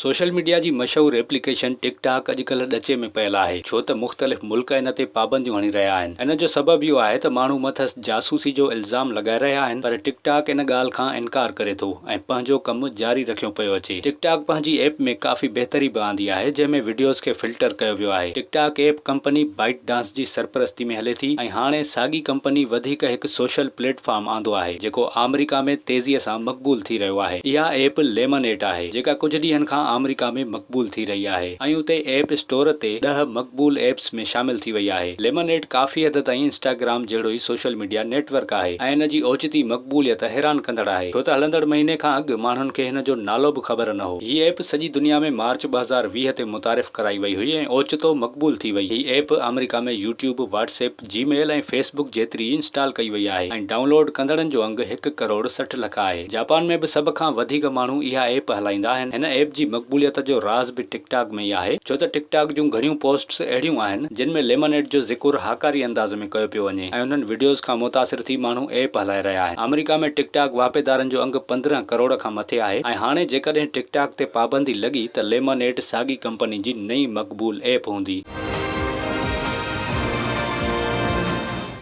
Social media جي مشهور application ٽڪ talk اڄڪلهه ڏچي ۾ پيل آهي ڇو ته مختلف ملڪ ان تي پابنديون هڻي رهيا آهن. ان جو سبب اهو آهي ته ماڻهو مٿس جاسوسي جو الزام لڳائي رهيا آهن پر ٽڪ ٽاڪ ان ڳالهه کان انڪار ڪري ٿو ۽ پنهنجو ڪم جاري رکيو پيو اچي. ٽڪ ٽاڪ پنهنجي ايپ ۾ ڪافي بهتري به آندي آهي جنهن ۾ وڊيوز کي فلٽر ڪيو ويو آهي. TikTok app company ByteDance جي سرپرستي ۾ هلي ٿي ۽ هاڻي ساڳي ڪمپني وڌيڪ هڪ سوشل پليٽ فارم آندو آهي جيڪو آمريڪا ۾ تيزي سان مقبول ٿي رهيو آهي. اها ايپ ليمن ايٽ آهي. جيڪا ڪجهه ڏينهن کان آمريڪا ۾ مقبول ٿي رهي آهي ۽ اتي ايپ اسٽور تي ڏهه مقبول ايپس ۾ شامل ٿي وئي آهي. ليمن ايٽ ڪافي حد تائين انسٽاگرام جهڙو ئي سوشل ميڊيا نيٽ ورڪ آهي ۽ ان جي اوچتي مقبوليت حيران ڪندڙ آهي ڇو ته هلندڙ مهيني کان اڳ ماڻهن کي هن جو نالو به خبر نه هو. هي ايپ سڄي دنيا ۾ مارچ 2020 تي متعارف ڪرائي وئي هئي ۽ اوچتو مقبول ٿي وئي. هي app America ۾ YouTube, WhatsApp, Gmail ۽ Facebook جيتري ئي انسٽال ڪئي وئي آهي ۽ ڊائون لوڊ ڪندڙن جو انگ هڪ ڪروڙ 60 لک آهي. جاپان ۾ به سڀ کان وڌيڪ ماڻهو اها ايپ هلائيندا آهن. هن ايپ جي مقبوليت جو راز به ٽڪ ٽاڪ ۾ ئي آهي ڇو ته ٽڪ ٽاڪ جون گهڻيون پوسٽس اهڙيون آهن جن ۾ ليمن ايٽ جو ذڪر هاڪاري انداز ۾ ڪيو پيو وڃي ۽ انهن وڊيوز کان متاثر ٿي ماڻهو ايپ هلائي رهيا آهن. آمريڪا ۾ ٽڪ ٽاڪ واهپيدارن جو انگ 15 ڪروڙ کان مٿي آهي ۽ هاڻي جيڪڏهن ٽڪ ٽاڪ تي پابندي لڳي ته ليمن ايٽ ساڳي ڪمپني جي نئين مقبول ايپ هوندي.